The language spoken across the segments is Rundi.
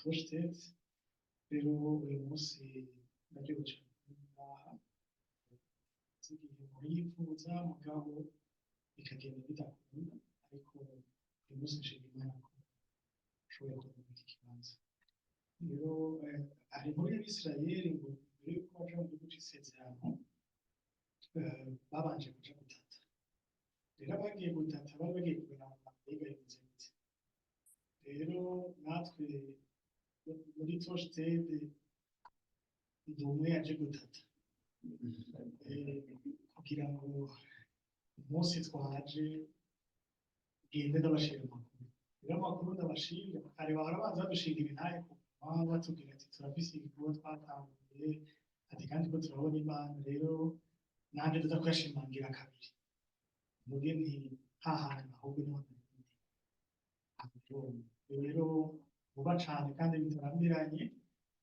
Toshted. Rero uyu munsi ndaryohewe cane kuba ngaha. Maze igihe murifuza, mugabo bikagenda bidakunda, ariko uyu munsi nshima Imana ko nshoboye kuba muri iki kibanza. Rero hari inkuru y'Abisirayeli ngo mbere yuko baja mu gihugu c'isezerano, babanje kuja gutata. Rero abagiye gutata bari bagiye kuraba mbega bimeze gute. Rero natwe muri Toshted ndi umwe yaje gutata kugira ngo umunsi twaje gende ndabashira amakuru. Rero amakuru ndabashira, kare bahora baza badushinga ibintahe ku munwa, batubwira ati turafise igikorwa twatanguye, ati kandi ko turabona Imana. Rero nanje ndaza kuyashimangira kabiri, mvuge nti hahantu ahubwo niho nari ndi. Rero vuba cane kandi bitarambiranye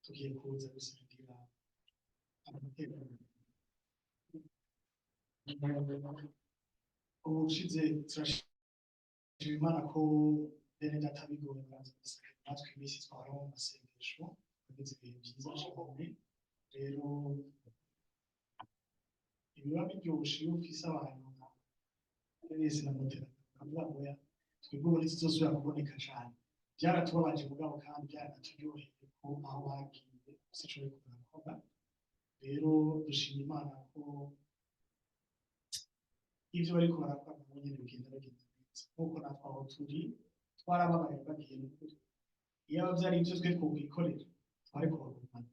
tugiye kuza gusangira amateraniro. Ubushize turashima Imana ko bene data bigoye baraza gusangira natwe iminsi twahora mu masengesho, twagize ibihe vyiza cane. Rero ibiba biryoshe iyo ufise abantu nka wese na motera bakavuga ngo oya, twebwe ubu ntituzosubira kuboneka cane. Byaratubabaje, mugabo kandi byaraturyoheye ko aho bagiye sico bariko barakora. Rero dushima Imana ko ivyo bariko barakora nabo nyene bigenda bagenda neza, nk'uko natwe aho turi twarababaye bagiye. N'ukuri iyo vyari ivyo twe twokwikorera twari kubagumana,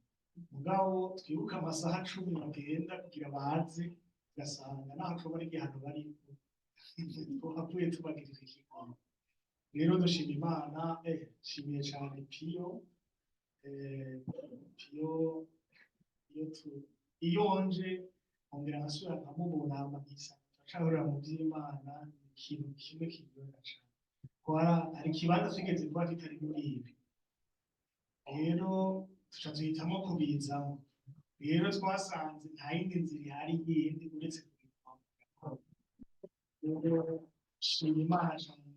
mugabo twibuke amasaha 10 bagenda kugira baze, ugasanga naho coba ari igihano bariko, twahavuye tubagirira ikigongo. Rero dushima Imana. Nshimiye cane Piyo. Piyo iyo tu iyo nje nkongera nkasubira nkamubona, nkisanga turacahurira mu vy'Imana, ni ikintu kimwe kiryohera cane. Hari ikibanza twigeze kuba kitari muri ibi, rero tuca duhitamwo kubizamwo. Rero twasanze nta yindi nzira ihari yindi uretse kubivamwo. Rero shima Imana cane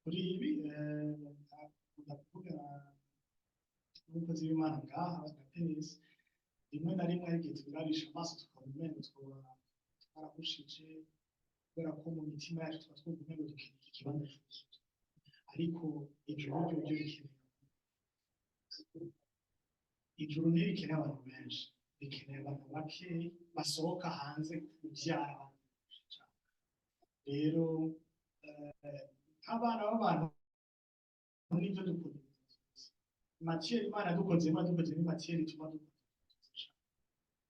kuri ibi. Nkunda kuvuga n'umukozi w'Imana ngaha na Peresi, rimwe na rimwe hari igihe tubirabisha amaso tukabona umengo twoba twarahushije, kubera ko mu mitima yacu tuba twumva umengo dukeneye iki kibanza cuzuye, ariko ijuru ryo rikeneye, ijuru ntirikeneye abantu benshi, rikeneye abantu bake basohoka hanze kuvyara abantu benshi cane. Rero nk'abana b'abantu nivyo dukunda matière Imana dukozemo, dukoze ni matière ituma dukora.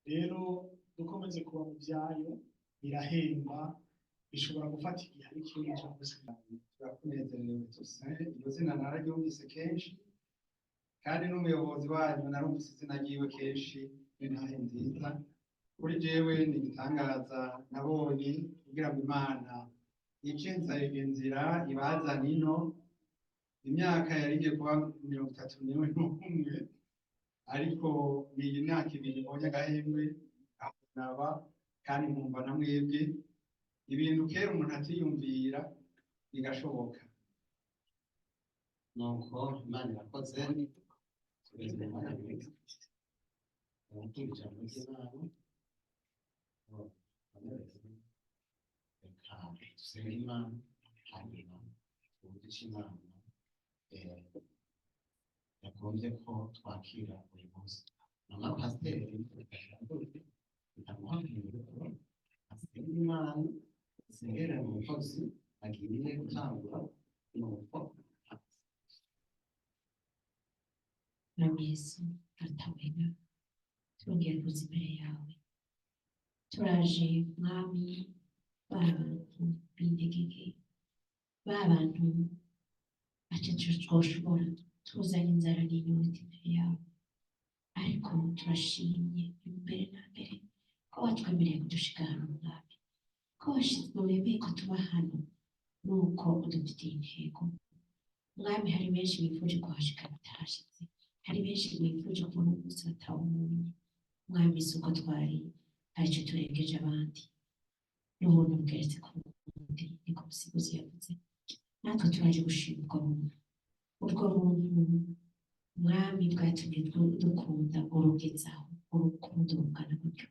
Rero dukomeze kuba mu vyayo, birahemba, bishobora gufata igihe, ariko iyo ijambo Turakunezerewe Toussaint. Iryo zina nararyumvise kenshi, kandi n'umuyobozi wanyu narumvise izina ryiwe kenshi. N'intahe nziza kuri jewe, ni igitangaza nabonye kugira ngo Imana ice inzira ibazana ino. Imyaka yari igiye kuba 31, ariko ni iyi myaka 2 mbonye agahembwe naba, kandi nkumva na mwebwe ibintu kera umuntu atiyumvira bigashoboka. Nuko Imana irakoze, tugeze mu mwanya mwiza kumva ijambo ry'Imana. Reka dusenge Imana, hanyuma twumve icyo Imana yagombye ko twakira uyu munsi. Mama pasiteri ndamuha asenge Imana, asengere umukozi agiye gutangura. Nuko Mwami Yesu, Data wera, turongeye kuza imbere yawe. Turaje Mwami, ba bantu b'intege nke, ba bantu ataco twoshobora, tuzanye inzara n'inyota imbere yawe. Ariko turashimye imbere na mbere ko watwemereye kudushika hano Mwami, ko wemeye ko tuba hano, nuko udufitiye intego Mwami. Hari benshi bifuje kuhashika batahashitse, hari benshi bifuje kubona umunsi batawubonye Mwami. Si uko twari hari ico turengeje abandi, n'ubuntu bweretse ku wundi, niko Musiguzi yavuze. Natwe turaje gushima ubwo buntu. Ubwo buntu, Mwami, bwatumye dukunda urugezaho urukundo rungana gutyo,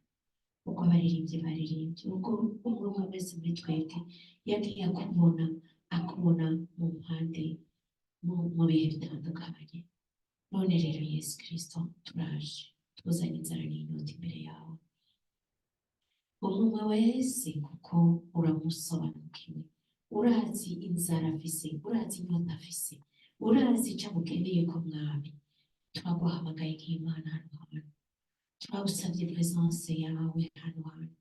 uko abaririmbyi baririmbye, ubwo umwe umwe wese muri twebwe yagiye akubona, akubona mu mpande, mu bihe bitandukanye. None rero, Yesu Kristo, turaje tuzanye inzara n'inyota imbere yawe, umwe umwe wese, kuko uramusobanukiwe, urazi inzara afise, urazi inyota afise, urazi icyo amukeneye. Ko Mwami, turaguhamagaye nk'Imana hano hantu, turagusabye présence yawe hano hantu.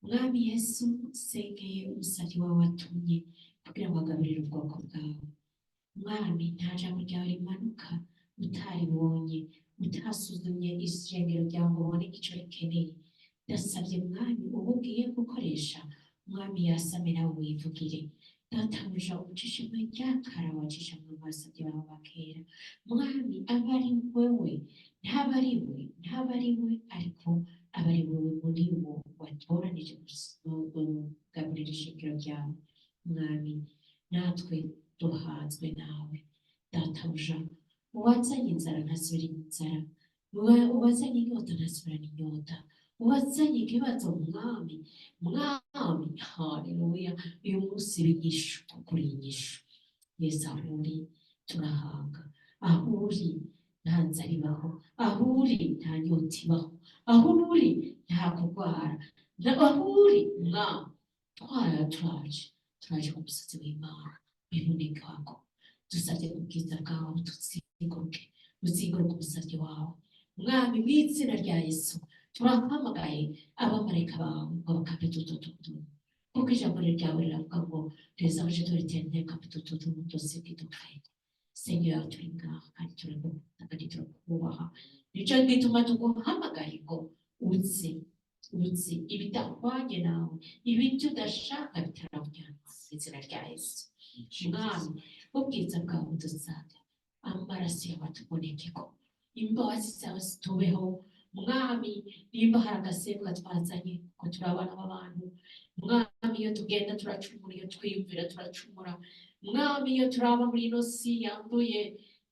Mwami Yesu, sengeye umusabyi wawe watumye kugira ngo agaburire ubwoko bwawe. Mwami, nta jambo ryawe rimanuka utaribonye, utasuzumye ishengero ryawe ngo ubone icyo rikeneye. Ndasabye, Mwami, ubu ugiye gukoresha, Mwami, yasame nawe wivugire. Databuja, ucishe mu ryakara wacisha mu basabyi bawe ba kera. Mwami, aba ari wewe, ntaba ari we, ntaba ari we, ariko aba ari wewe muri wo watoranije kugaburira ishengero ryawe. Mwami, natwe duhazwe nawe. Databuja, uwazanye inzara ntasubira inzara, uwazanye inyota ntasubirana inyota, uwazanye ikibazo, Mwami, Mwami, haleluya, uyu munsi w'inyishu, kuri inyishu. Yesu, aho uri turahaga, aho uri nta nzara ibaho, aho uri nta nyota ibaho, aho uri nta kurwara, aho uri, Mwami, twara turaje, turaje ku musozi w'Imana biboneka wako. Dusabye ubwiza bwawe tuzinguruke, uzinguruke umusabyi wawe. Mwami, mu izina rya Yesu, turahamagaye abamarayika bawe ngo bacampe tout autour, kuko ijambo ryawe riravuga ngo les anges de l'Éternel campent tout autour de ceux qui te craignent. Seigneur, turi ngaha kandi turagukunda kandi turakubaha, nico gituma tuguhamagaye ngo uze, uze ibidahwanye nawe, ibyo udashaka bitaramujyana, mu izina rya Yesu. Mwami, ubwiza bwawe budusange, amaraso yawe atubonekeko, imbabazi zawe zitubeho. Mwami, nimba hari agasembwa twazanye, kuko turi abana b'abantu, Mwami, iyo tugenda turacumura, iyo twiyumvira turacumura. Mwami, iyo turaba muri ino si yanduye,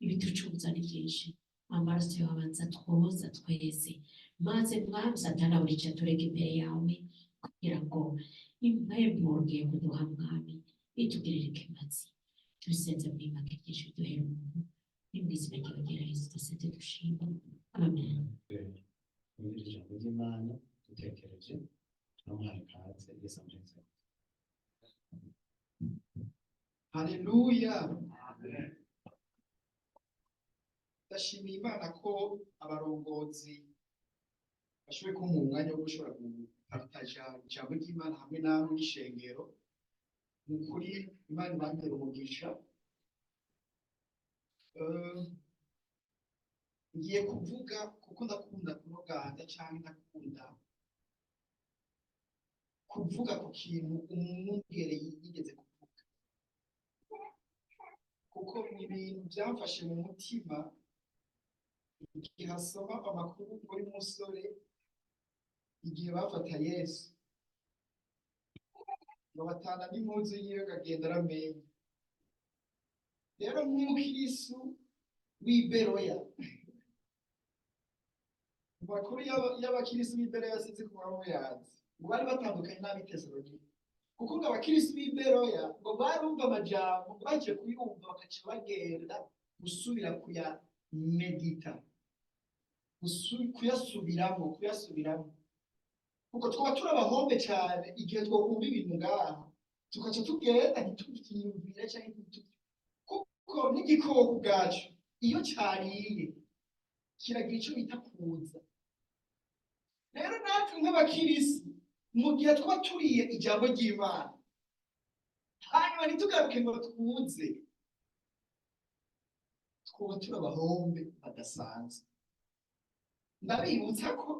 ibiducumuza ni byinshi. Amaraso yawe abanza twoza twese, maze Mwami, Satana buri icyo aturega imbere yawe, kugira ngo impemburo ugiye kuduha, Mwami, itugirire ikimazi. Tubisenze muri make byinshi biduhera umuntu, ni mu izina ryawe ryera Yesu dusenze dushima, amen. Twumvire ijambo ry'Imana dutekereje, turamuhaye ikaze. Yesu amuheze. Haleluya! Ndashimiye Imana ko abarongozi bashoboye kumpa umwanya wo gushobora gupartaja ijambo ry'Imana hamwe namwe n'ishengero. Ni ukuri, Imana ibambere umugisha. Ngiye kuvuga kuko ndakunda kunoganza canke ndakunda kuvuga ku kintu umwungere yigeze kuvuga, kuko ni ibintu byamfashe mu mutima igihe asoma amakuru muri musore, igihe bafata Yesu ngo batana n'impuzu yiwe, akagenda aramenya. Rero nk'umukirisu w'i Beroya, mu makuru y'abakirisu b'i Beroya, sinzi ko waba muyazi, ngo bari batandukanye n'ab'i Tesalonike, kuko ngo abakirisu b'i Beroya ngo barumva amajambo, ngo bagiye kuyumva bakaca bagenda gusubira kuyamedita, kuyasubiramo, kuyasubiramo, kuko twaba turi abahombe cyane igihe twokumva ibintu ngaha tugaca tugenda ntituvyiyumvire canke kuko n'igikoko ubwaco iyo cariye kiragira ico bita kuza. Rero natwe nk'abakirisi, mu gihe twaba turiye ijambo ry'Imana hanyuma ntitugaruke ngo twuze, twaba turi abahombe badasanzwe. Ndabibutsa ko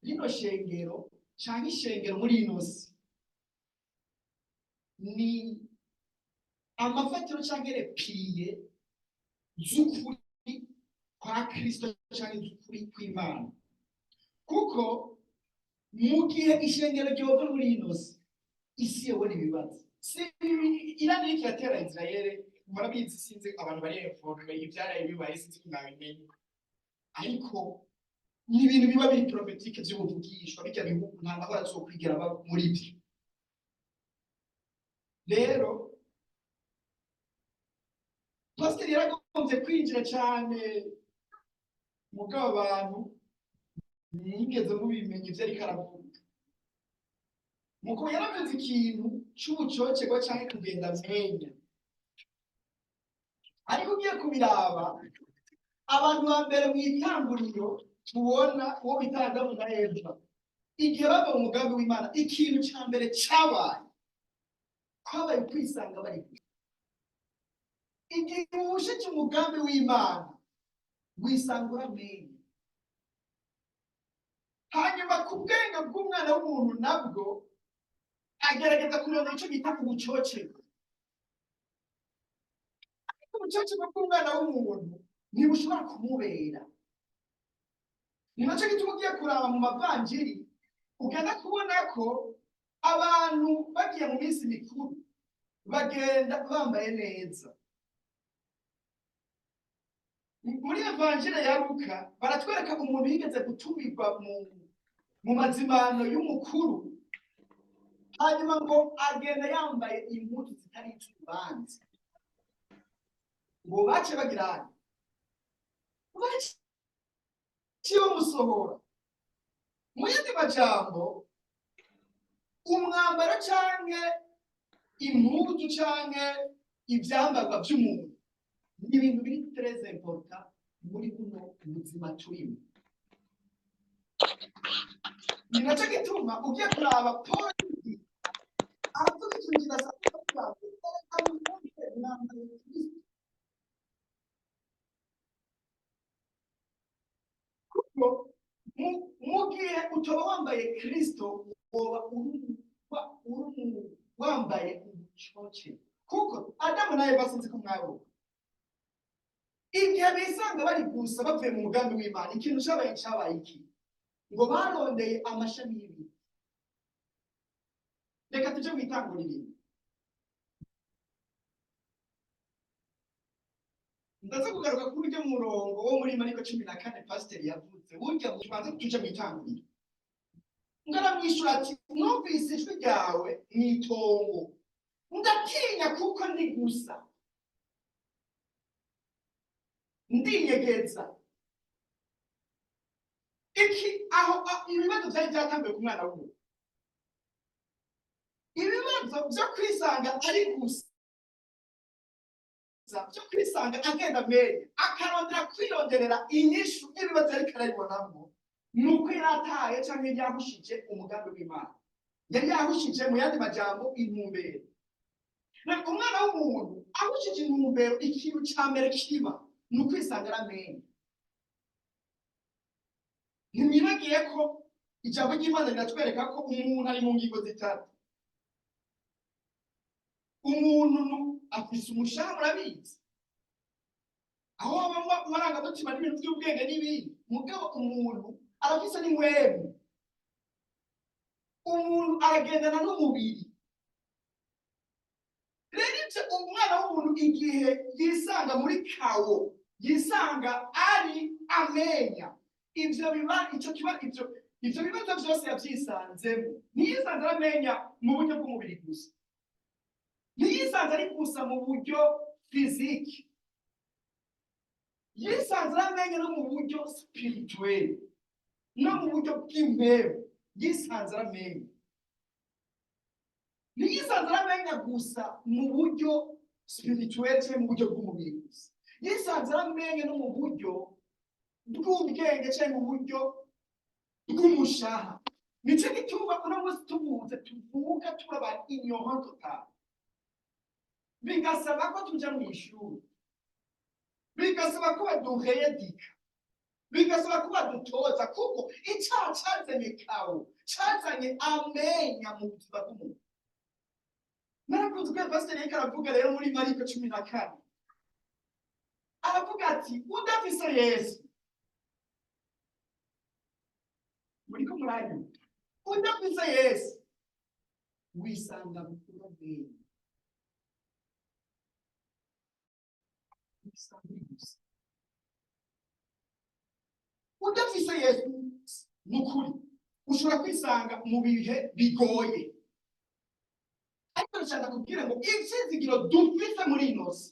rino shengero canke ishengero muri ino si ni amafatiro canke les piliers z'ukuri kwa Kristo canke z'ukuri kw'Imana, kuko mu gihe ishengero ryova muri ino si, isi yobona ibibazo. Si Irani iriko iratera Israel Murabizi, sinzi abantu bari informés ivyaraye bibaye, sinzi ko mwabimenye, ariko ni ibintu biba biri prophétique vy'ubuvugishwa. Birya bihugu nta mahoro azokwigera aba muri byo. Rero pasiteri yaragombye kwinjira cane, mugabo abantu ntiyigeze mubimenya ivyo ariko aravuga. Muko yaravuze ikintu c'ubucocerwa canke kugenda menya, ariko ugiye kubiraba, abantu ba mbere mu itanguriro tubona uwo bita Adamu na Eva, igihe bava mu mugambi w'Imana, ikintu ca mbere cabaye kwabaye kwisanga bari gusa. Igihe uwushije umugambi w'Imana, wisanga uramenya. Hanyuma ku bwenge bw'umwana w'umuntu nabwo agerageza kurondera ico bita ubucocerwa, ariko ubucocerwa bw'umwana w'umuntu ntibushobora kumubera. Ni nacyo gituma ugiye kuraba mu mavanjiri, ugenda kubona ko abantu bagiye mu minsi mikuru bagenda bambaye neza. Muri evanjire ya Luka baratwereka umuntu yigeze gutumirwa mu mazimano y'umukuru, hanyuma ngo agenda yambaye impuzu zitari iz'urubanza, ngo bace bagirane, baciye bamusohora. Mu yandi majambo, umwambaro canke impuzu canke ivyambarwa vy'umuntu ni ibintu biri très important muri buno buzima turimo. Ni nacyo gituma ugiye kuraba, Paul aravuga ikintu kidasanzwe, avuga ngo erega mwumve mwambaye Kristo, kuko mu gihe utoba wambaye Kristo, woba uri wambaye ubucoce. Kuko Adamu na Eva, sinzi ko mwabona, igihe bisanga bari gusa bavuye mu mugambi w'Imana, ikintu cabaye iki? Ngo barondeye amashami y'ibiti. Reka tuje mu itanguriro. Ndaza kugaruka kuri uryo murongo wo muri Mariko 14 pasiteri yavuze. Burya tubanze tuje mu itanguriro. Ngo aramwishyura ati: "Numvise ijwi ryawe mu itongo, ndatinya kuko ndi gusa, ndinyegeza." Iki aho ibibazo byari byatanguye ku mwana w'umuntu, ibibazo byo kwisanga ari gusa, byo kwisanga agenda menya, akarondera kwironderera inyishu y'ibibazo ariko arabibonamo, ni uko yari ataye cyangwa yari yahushije umugambi w'Imana, yari yahushije, mu yandi majambo, intumbero. Rero umwana w'umuntu ahushije intumbero, ikintu cya mbere kiba ni ukwisanga aramenya. Ntimwibagiye ko ijambo ry'Imana riratwereka ko umuntu ari mu ngingo zitatu. Umuntu afise umushaha, murabizi, aho habamo amarangamutima n'ibintu by'ubwenge n'ibindi. Mugabo umuntu arafise n'impwemu, umuntu aragendana n'umubiri. Rero ivyo umwana w'umuntu igihe yisanga muri chaos, yisanga ari amenya, ivyo biba ico kiba ivyo bibazo vyose yavyisanzemo. Ntiyisanze aramenya mu buryo bw'umubiri gusa, ntiyisanze ari gusa mu buryo physique, yisanze aramenya no mu buryo spirituel, no mu buryo bw'impwemu. Yisanze aramenya, ntiyisanze aramenya gusa mu buryo spirituel cyangwa mu buryo bw'umubiri gusa, yisanze aramenya no mu buryo bw'ubwenge cyangwa mu buryo bw'umushaha. Nicyo gituma uno munsi tuvuze, tuvuka turaba ignorant total, bigasaba ko tuja mu ishuri, bigasaba ko baduhedika, bigasaba ko badutoza, kuko icyaha cazanye chaos, cazanye amenya mu buzima bw'umuntu. Narakunze ko pasiteri yariko aravuga rero muri Mariko 14, aravuga ati: "Udafise Yesu," muriko muranyumva? "Udafise Yesu wisanga uramenye." Usanga uri gusa udafise Yesu. Ni ukuri ushobora kwisanga mu bihe bigoye, ariko ndashaka kubwira ngo ivyizigiro dufise muri ino si,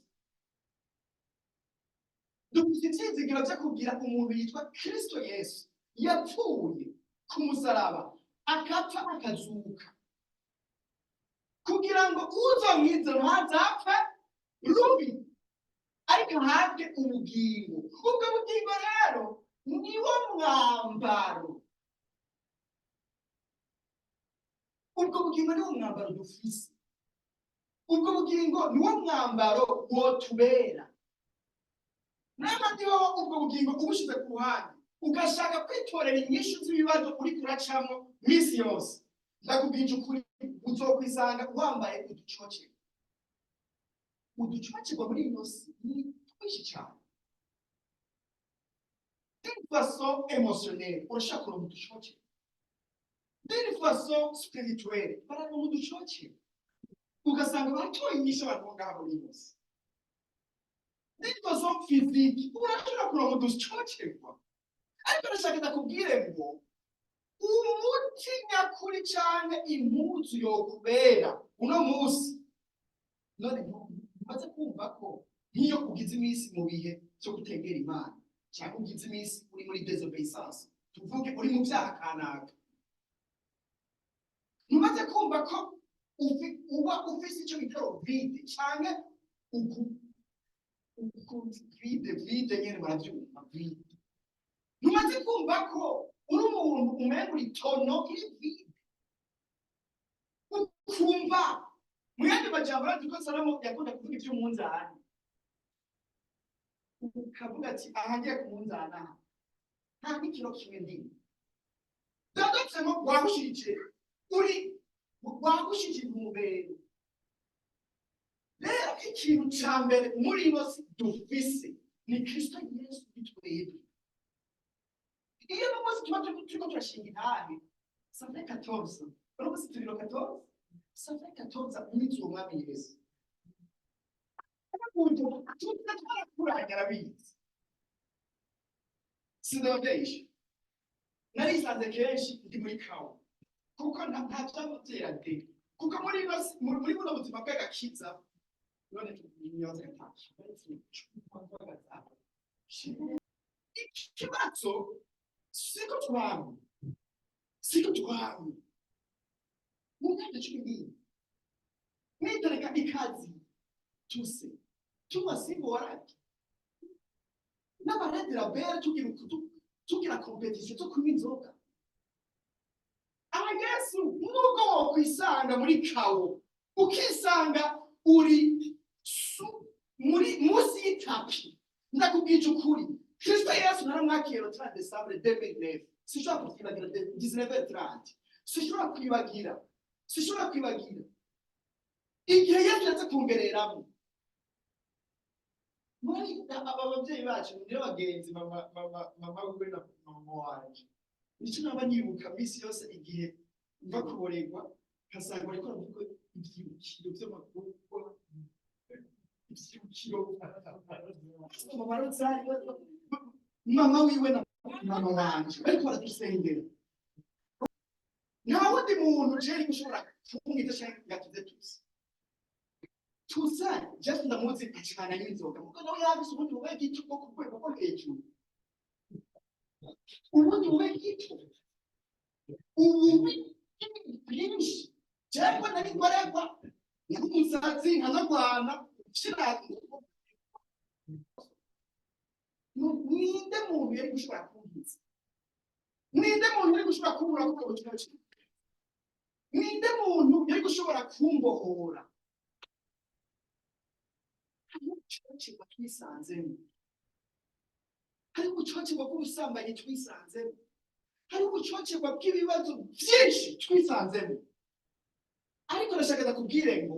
dufise ivyizigiro vyo kugira umuntu yitwa Kristo Yesu, yapfuye ku musaraba, akapfa, akazuka, kugira ngo uzomwizera ntazapfe rubi, ariko ahabwe ubugingo. Ubwo bugingo rero niwo mwambaro, ubwo bugingo niwo mwambaro dufise, ubwo bugingo niwo mwambaro wotubera. N'abandi wowe ubwo bugingo ubushize ku ruhande, ugashaka kwitorera inyishu z'ibibazo uri kuracamo minsi yose, ndakubwije ukuri, uzokwisanga wambaye uducocero. Uducocero muri ino si ni twinshi cyane. D'une façon émotionnelle, urashaka kuronka uducocero. D'une façon spirituelle, bararonka uducocero, ugasanga batoye inyishu abantu bo ngaha muri ino si. D'une façon physique, urashobora kuronka uducocerwa. Ariko ndashaka ndakubwire ngo umuti nyakuri canke impuzu yokubera uno munsi, none ntumaze kumva ko nk'iyo ugize iminsi mu bihe vyo kutegera Imana, cyangwa ugize iminsi uri muri désobéissance, tuvuge uri mu vyaha kanaka, ntumaze kumva ko uba ufise ico bita vide, canke uku vide, vide nyene muravyumva, vide. Ntumaze kumva ko uri umuntu umenga uri tonneau iri vide, ukumva mu yandi majambo, urazi ko Salomo yakunda kuvuga ivy'umunzani, ukavuga ati: "Aha ngiye ku munzani, aha nta n'ikiro kimwe ndimo." Dadotsemo wagushije, uri wagushije intumbero. Rero ikintu ca mbere muri ino si dufise ni Kristo Yesu bitwebwe. Iyo uno munsi tuba turiko turashinga intahe, ça fait 14, uno munsi turi le 14, ça fait 14 umize uwo mwami Yesu. Tuza twarakuranye, arabizi, sindababesha. Narisanze kenshi ndi muri kawo, kuko nta vyamutera de, kuko muri ino muri buno buzima bw'agakiza, none nyoze ikibazo, siko twamye mu myaka 14 nitereka ikazi tuse tunywa Simba waragi n'abaredera bere, tugira tugira compétition zo kunywa inzoga. Aha Yesu, nubwo wokwisanga muri kawo, ukisanga uri muri munsi y'itapi, ndakubwije ukuri, Kristo Yesu naramwakiriye le 30 décembre 2009. Sinshobora kuvyibagira. 19h30, sinshobora kwibagira igihe Yesu yaza kungereramo. Muri aba babyeyi bacu niyo bagenzi, mama wiwe na mama wanje, nicyo naba nibuka minsi yose igihe mva kuboregwa, nkasanga bariko baravuga ivyibukiro vy'amagorwa, ivyibukiro mama Rozari, mama wiwe na mama wanje bariko baradusengera. Nta wundi muntu jeri ushobora kumwiza canke ngo atuze tuzi tuza. Just ndamuzi acana n'inzoga, kuko nawe yafise ubundi bube gito bwo ku rwego rwo hejuru, ubundi bube gito, ububi bwinshi. Jewe nari ngorerwa n'umusazi, nkanagwana shira. Ninde muntu yari gushobora kumpiza? Ninde muntu yari gushobora kumbura kuko bucece? Ninde muntu yari gushobora kumbohora? Hariho ubucocerwa twisanzemo, hariho ubucocerwa bw'ubusambanyi twisanzemo, hariho ubucocerwa bw'ibibazo byinshi twisanzemo. Ariko ndashaka ndakubwire ngo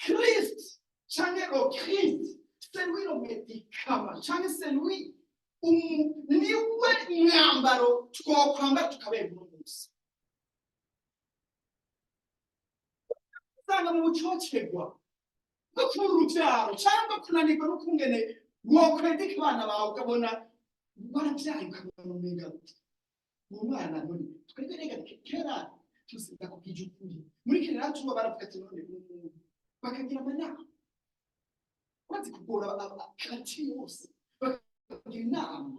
Christ canke le Christ, c'est lui le médicament, canke c'est lui niwe mwambaro twokwambara tukaberwa. Uno munsi usanga mu bucocerwa. No kubura urubyaro cyangwa kunanirwa no kungene wokwedeka abana bawe, ukabona warabyaye, ukabona umenga uwo mwana none twebwe rega kera tuzi, ndakubwije ukuri, muri kera tuba baravuga ati none umuntu bakagira amanama bazi kugora kati yose, bakagira inama,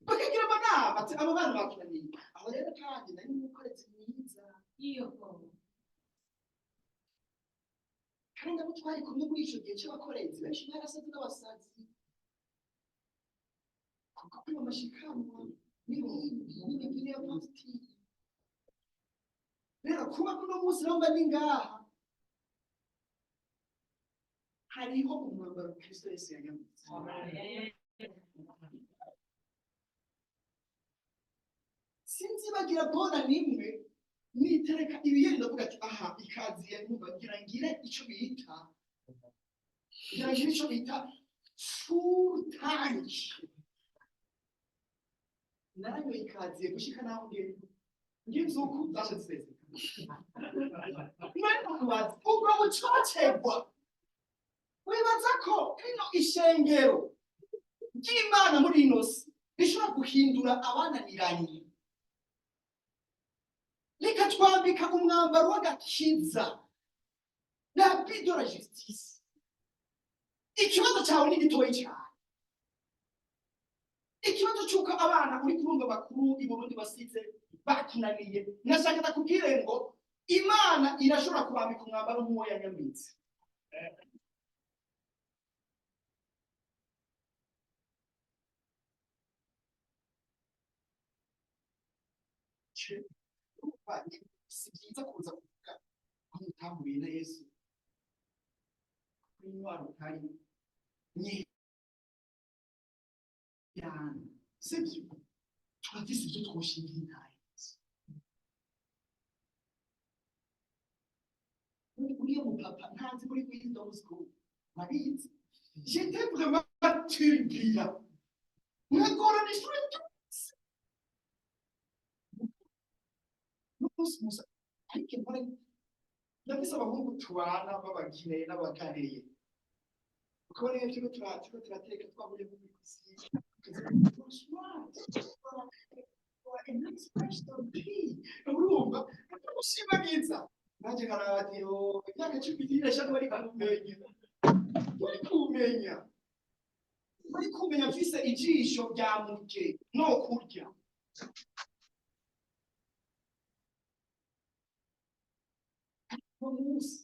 bakagira amanama ati aba bana batunaniye. Aho rero kandi nari umukorezi mwiza kandi abo twari kumwe muri ico gihe c'abakorezi benshi barasaze n'abasazi kuko kwiba amashikanwa n'ibindi n'imigire ya pasiteri. Rero kuba kuno munsi naho mba ni ngaha, hariho umwambaro Kristo Yesu yanyambitse. Sinzibagira bona nimwe nitereka ibiyeri, ndavuga ati aha ikaziye numva ngira ngire ico bita, ngira ngire ico bita full tank. Naranyoye ikaziye gushika naho ngenda ngize uku zashe ziseseka. Mwene kubaza ubwo bucocerwa, wibaza ko rino ishengero ry'Imana muri ino si rishobora guhindura abananiranye, rikatwambika umwambaro w'agakiza, l'habit de la justice? Ikibazo cyawe ni gitoyi cyane, ikibazo cy'uko abana uri kurumva bakuru i Burundi basize bakunaniye. Nashaka ndakubwire ngo Imana irashobora kubambika umwambaro nk'uwo yanyambitse. Urumva, si byiza kuza kuvuga ko mutahuye na Yesu, ko intwaro utari nyeyana, sibyo? Turafise ibyo twoshingira intahe. Uriya mupapa ntazi muri Wisdom School babizi. J'étais vraiment turbulent, nkagorana ishuri ryose n'umunsi musa, ariko mbona ndafise abahungu tubana b'abagine n'abaganiriye, ukabona iyo turiko turateka, twahuye muri cuisine, a nice person, urumva akagushimagiza, nanjye nkaraba ati oh, imyaka 15 bari kumenya, bari kumenya, bari kumenya mfise ijisho rya muke no kurya. Uwo munsi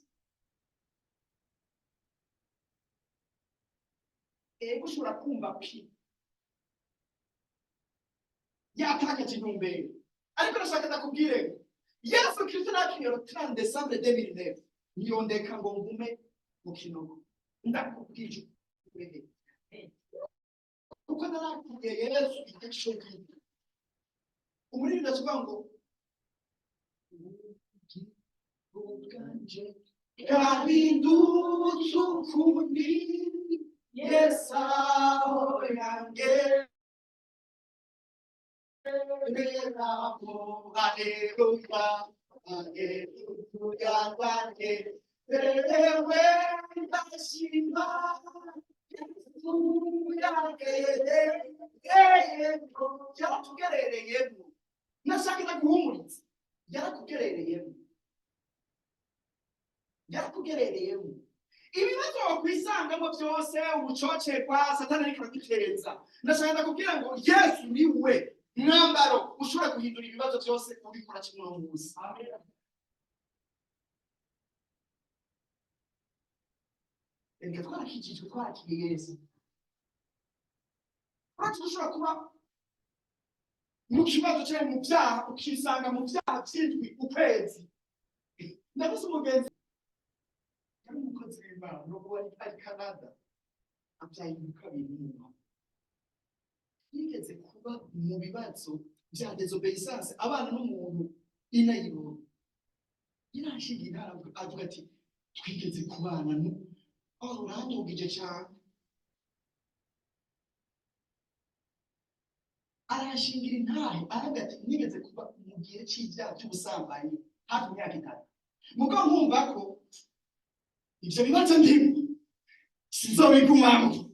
ego ushobora kumva pi yatakaje intumbero, ariko ndashaka ndakubwire ngo Yesu Kristo nakiriye le 30 décembre 2009 ntiyondeka ngo ngume mu kinogo. Ndakubwije ukuri kuko narakubwiye Yesu icyo gihe umuririmbyi avuga ngo ubugingo bwanje bwahindutse ukundi, Yesu aho yangereraho, haleluya, haleluya, rwanezerewe, ndashima Yesu yangerereyemo. Yaratugerereyemo. Nashaka ndaguhumuriza, yarakugerereyemo, yarakugerereyemo. Ibibazo wakwisangamo byose, ubucocerwa Satani ariko araguteza, ndashaka ndakubwira ngo Yesu ni we mwambaro ushobora guhindura ibibazo byose ubikora kimwe uno munsi. Reka twarakijijwe, twarakiriye Yesu, uretse ushobora kuba mu kibazo cyangwa mu byaha, ukisanga mu byaha by'indwi ukwezi. Ndavuze umugenzi yari umukozi w'Imana n'ubwo wari ari Canada, abyaye kabiri nyuma, yigeze kuba mu bibazo bya désobéissance, abana n'umuntu i Nairobi. Yarashinga intara avuga ati twigeze kubana nu oh urandugije cyane, arashingira intahe aravuga ati nigeze kuba mu gihe c'ibyaha by'ubusambanyi hafi imyaka 3, mugo nkumva ko Ivyo bibazo ndimo sinzobigumamwo,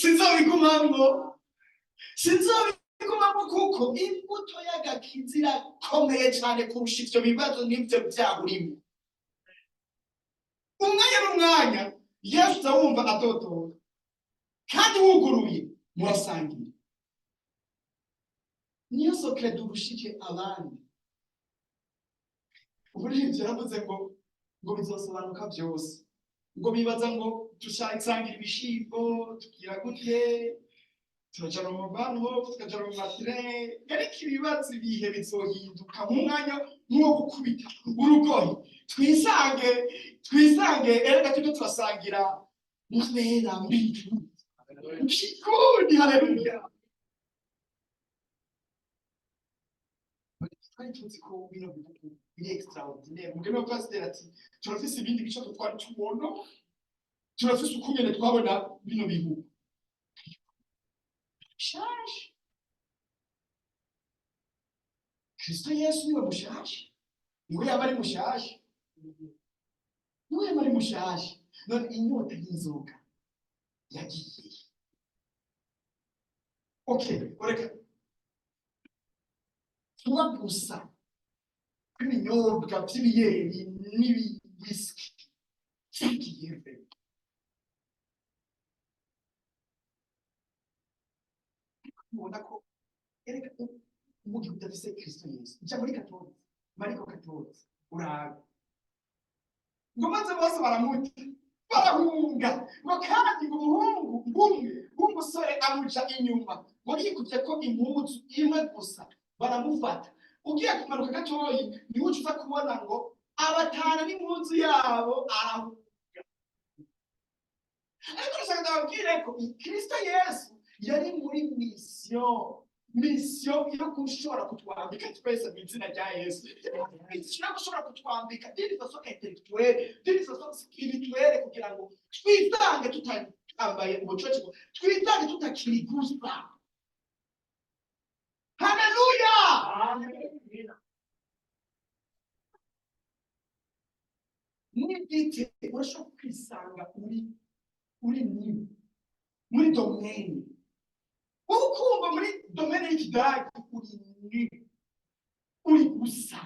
sinzobigumamwo, sinzobigumamwo, kuko imbuto y'agakiza irakomeye cyane kurusha ivyo bibazo n'ivyo byaha urimo. Umwanya n'umwanya Yesu awumva adodoka, kandi wuguruye murasangira. Niyo secret durushije abandi. Umuririmbyi yaravuze ngo bizosobanuka byose, ngo bibaza ngo dusangira ibishimbo, tugira gute, turaja mu mabanho, tukaja mu matire, ariko ibibazo ibihe bizohinduka nk'umwanya nk'uwo gukubita urugohe, twisange erega turiko turasangira n'abera mbinguni. Haleluya! Twari tuzi ko bino bihugu biri extraordinaire. Mugeme wa pasiteri ati turafise ibindi bice twari tubona, turafise ukungene twabona bino bihugu bishasha. Kristo Yesu niwe mushasha, niwe yaba ari mushasha, niwe yaba ari mushasha. None inyota y'inzoga yagiye? Okay, ureka kuba gusa kw'ibinyobwa by'ibiyeri n'ibiwisiki byagiye ve. Mubona ko erega mu gihe udafise Kristo Yesu, jya muri 14, Mariko 14, urabe ngo maze bose baramuta barahunga, ngo kandi ngo umuhungu umwe w'umusore amuja inyuma, ngo yikubye ko impuzu imwe gusa, baramufata. Ugiye kumanuka gatoyi niwe uca uza kubona ngo abatana n'impuzu yabo arahunga. Ariko ndashaka ndababwire ko Kristo Yesu yari muri mission yo gushobora kutwambika twese mu izina rya Yesu, mission yo gushobora kutwambika d'une façon intellectuelle, d'une façon spirituelle, kugira ngo twisange tutambaye ubucoceko, twisange tutakiri gusa. Haleluya! N'igiti urashobora kwisanga uri muri domaine, wowe ukumva muri domaine y'ikidage uri ni uri gusa,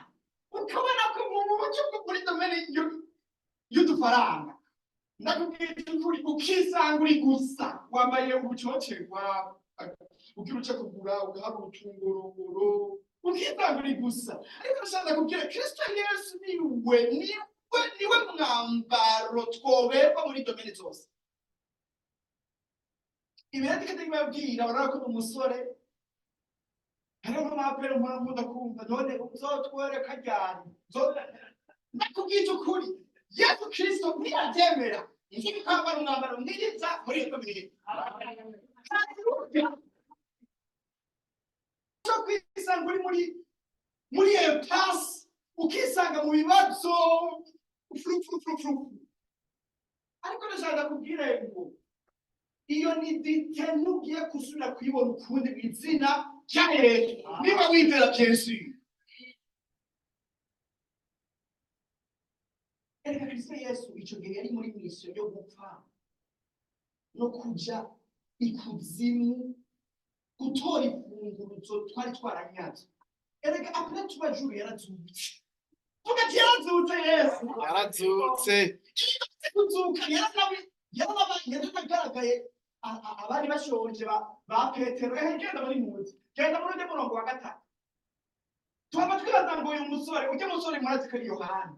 ukabona ko mu buryo bwo muri domaine y'udufaranga, ndakubwira ukuri, ukisanga uri gusa, wambaye ubucocerwa, ugira uca kugura ugahabwa utungorongoro, ukisanga uri gusa. Ariko ndashaka kubwira, Kristo Yesu niwe mwambaro twoberwa muri domaine zose. Ibirati kandi babwira barara ko umusore hariho n'amapera mpora nkunda kumva, none uzotwereka ryari? Ndakubwira ukuri, Yesu Kristo ntiyabyemera nzi kwambara umwambaro mwiza muri ibyo bihe. Ushobora kwisanga uri muri impasse, ukisanga mu bibazo fru fru fru fru. Ariko ndashaka kubwira ngo iyo nudité ntugiye gusubira kuyibona ukundi mu izina rya Yesu, niba wizera, bien sûr. Erega Kristo Yesu ico gihe yari muri mission yo gupfa no kuja ikuzimu gutora imfunguruzo twari twaranyaze. Erega après 3 jours yarazutse. Vuga ati yarazutse Yesu. Yarazutse. Kuzuka yaranagaragaye abari bashonje ba Petero. Ehe, genda muri muzi, genda muri undi murongo wa 3. Twaba twibaza ngo uyu musore, ujya musore murazi ko ari Yohani.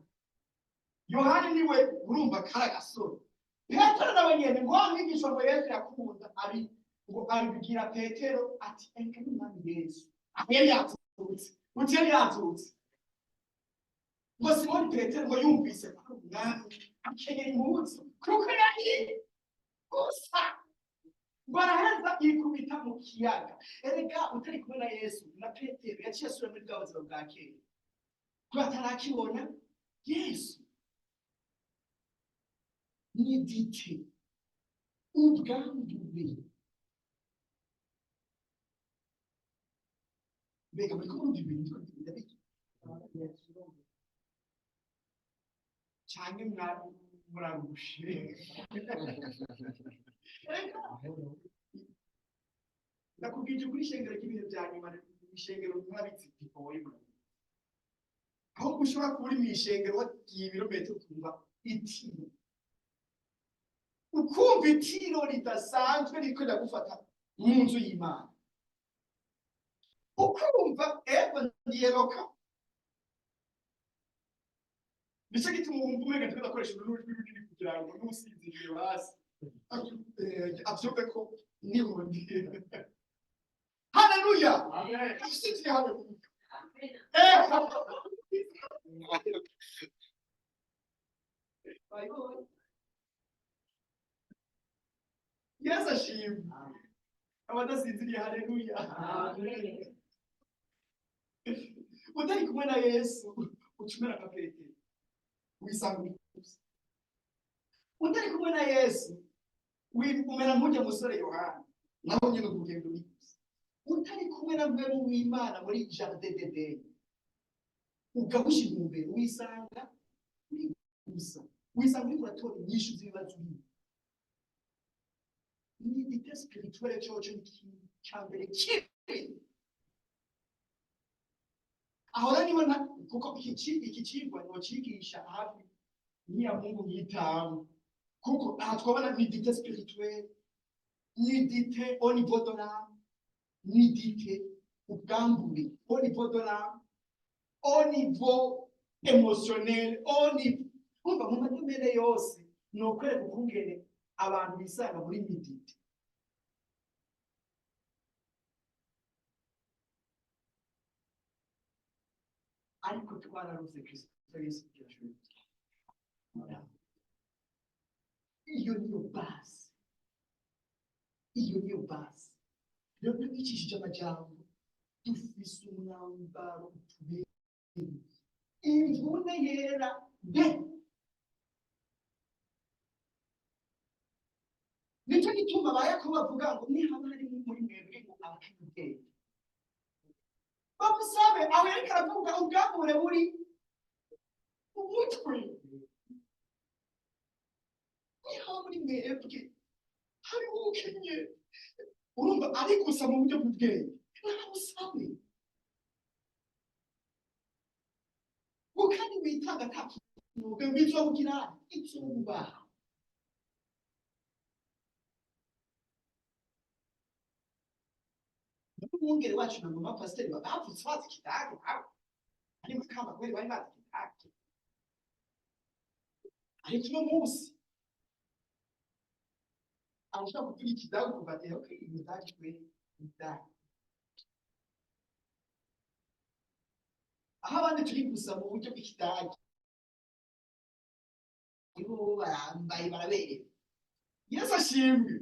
Yohani niwe urumva kari agasore. Petero nawe nyene ngo wa mwigisha ngo Yesu yakunda abi, ngo abibwira Petero ati enka n'Umwami Yesu. Aho yari yazutse, uti yari yazutse. Ngo Simoni Petero ngo yumvise ko ari Umwami, akenyera impuzu kuko yari gusa, ngo araheza yikubita mu kiyaga. Erega utari kumwe na Yesu, na Petero yaciye asubira muri bwa buzima bwa kera kuba atarakibona Yesu. Nudité, ubwambure. Mbega muriko murumva ibintu ndabiki canke Murarushe. Ndakubwije ukuri, ishengero ry'ibihe bya nyuma, ishengero murabizi gigoye, murabizi. Aho ushobora kuba uri mu ishengero wagiye ibirometero, ukumva itiro, ukumva itiro ridasanzwe ririko riragufata mu nzu y'Imana, ukumva ego ndiyeroka. Nicyo gituma wumva umenga ndiko ndakoresha ururimi runini kugira ngo n'usinziriye hasi avyumve ko nihundiye. Haleluya! Usinziriye, haleluya! Bayibonye. Yesu ashimwe! Abadasinziriye, haleluya! Utari kumwe na Yesu ucumera nka Petero, wisanga uri gusa. Utari kumwe na Yesu umera nk'urya musore Yohana, nawe nyine ugenda uri gusa. Utari kumwe na Mpwemu w'Imana muri jardin d'Eden ugahusha intumbero, wisanga uri gusa, wisanga uriko uratora inyishu z'ibibazo urimo. Nudité spirituelle coco ni ikintu ca mbere kibi. Aho rero niho kuko iki cigwa nocigisha hafi n'iya Mungu nk'itanu, kuko aha twabona nudité spirituelle, nudité au niveau de l'âme, nudité, ubwambure au niveau de l'âme, au niveau émotionnel, au niveau, umva, mu ma domaines yose. Ni ukwereka ukungene abantu bisanga muri nudité. Ariko twararuze Kristo Yesu kugira ashobore kutwara. Iyo niyo base, iyo niyo base. Rero ntibicishije amajambo, dufise umwambaro utubereye, imvune yera de. Nicyo gituma ba Yakobo bavuga ngo nihaba hari muri mwebwe ngo abakenya ubwenge, bamusabe. Aho yariko aravuga ubwambure buri umutwe. Nihaba muri mwebwe hariho ukenye, urumva ari gusa mu buryo bw'ubwenge, namusabe ngo kandi witanga ata kintu bizobugira izubaha. Umwungere wacu na mama pasiteri bavutse bazi ikidage nabo, ari makamba kubera bari bazi ikidage. Ariko uno munsi arashobora kuvuga ikidage kuva ati okay, umudage we, umudage. Aho abandi turi gusa mu buryo bw'ikidage, bo barambaye, baraberewe. Yesu ashimwe!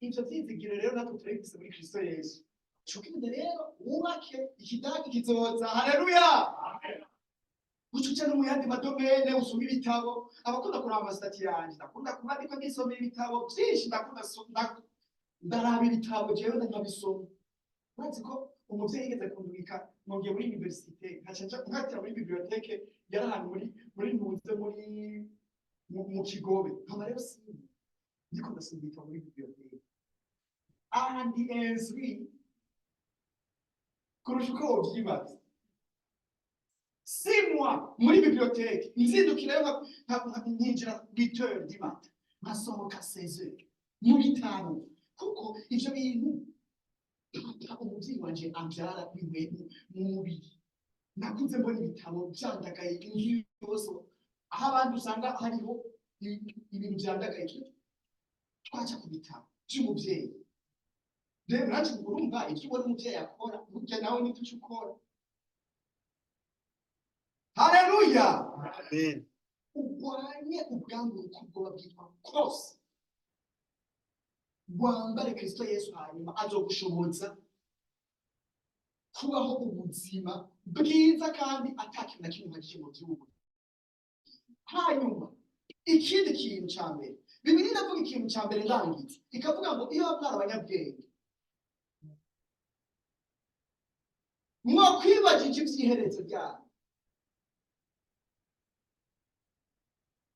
Ivyo vyizigiro rero natwe turabifise muri Kristo Yesu. Cukinde rero wubake ikidage kizoza. Haleluya! Uca uja no mu yandi ma domaines, usoma ibitabo. Abakunda kuraba ama statuts yanje, ndakunda kuba ndiko ndisomera ibitabo vyinshi, ndakunda ndaraba ibitabo jewe, nkabisoma. Urazi ko umuvyeyi yigeze kundungika nongeye muri université, nkaca nja nkatira muri bibliothèque yari ahantu muri ntuze muri mu Kigobe. Nkaba rero simba ndiko ndasoma ibitabo muri bibliothèque, aha ndi instruit kurusha uko wovyibaza. 6 mois muri bibliothèque, nzindukirayo nkinjira 8 heures du matin, nkasohoka 16 heures mu bitabo, kuko ivyo bintu papa, umuvyeyi wanje ambyara wiwe mu mubiri, nakuze mbona ibitabo vyandagaye inzu yose. Aho abandi usanga hariho ibintu vyandagaye, twaca ku bitabo vy'umuvyeyi. Rero nanje urumva ivyo ubona umuvyeyi akora, burya nawe nivyo uca ukora. Haleluya! Amen. Urwanye ubwambure uko bwoba bwitwa kose, wambare Kristo Yesu, hanyuma azogushoboza kubaho ubuzima bwiza kandi ata kintu na kimwe uhagije mu gihugu. Hanyuma ikindi kintu ca mbere, Bibiliya iravuga ikintu ca mbere ndangiza, ikavuga ngo iyo mwari abanyabwenge mwakwibagije ivy'iherezo ryanyu.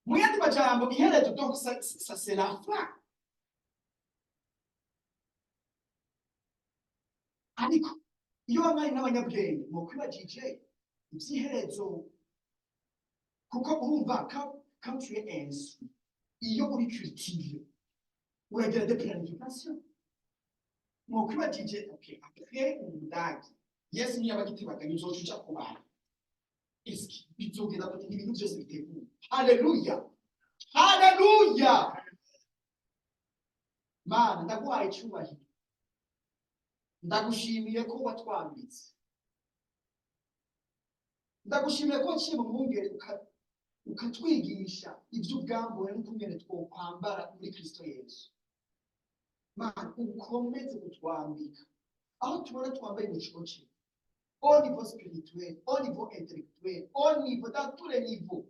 Mu yandi majambo majambo, iherezo, donc ça c'est la fin. Ariko iyo wabaye n'abanyabwenge, mwokwibagije iby'iherezo, kuko urumva quand tu es instruit, iyo uri cultivé, uragira des planifications. Mwokwibagije, okay, après umudage Yesu niyo abagitebaganya, uzoca uja ku bantu, eski bizogenda gute? Ibintu byose biteguye. Haleluya, haleluya! Mana, ndaguhaye icyubahiro, ndagushimiye ko watwambitse, ndagushimiye ko waciye mu mwungere ukatwigisha iby'ubwambure n'ukungene twokwambara muri Kristo Yesu. Mana, ukomeze kutwambika aho tubona twambaye ubucoce, au niveau spirituel, au niveau intellectuel, au niveau, dans tous les niveaux,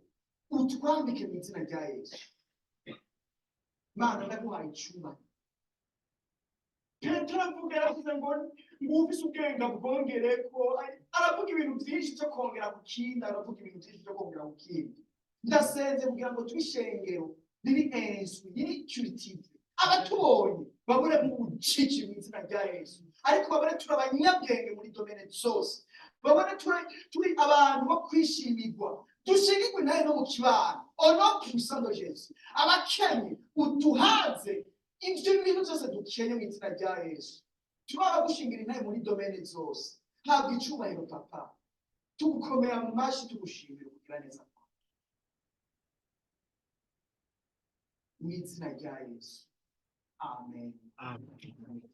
utwambike mu izina rya Yesu. Mana, ndaguhaye icyubahiro. Petero avuga, yaravuze ngo ngufise ubwenge bwongere ko, aravuga ibintu byinshi byo kongera ku kindi, aravuga ibintu byinshi byo kongera ku kindi. Ndasenze kugira ngo twishengero riri instruit, riri cultivé, abatubonye babure mu bucici mu izina rya Yesu, ariko babone turi abanyabwenge muri domaine zose, babone turi abantu bo kwishimirwa, dushingirwe nawe no mu kibano. Au nom puissant de Jésus, abakenye utuhaze ibyo bintu byose dukenye mu izina rya Yesu. Tuba gushingira intare muri domaine zose. Habwa icubahiro, Papa. Tugukomera mu mashi, tugushimira kugira neza kwawe mu izina rya Yesu, amen. Amen.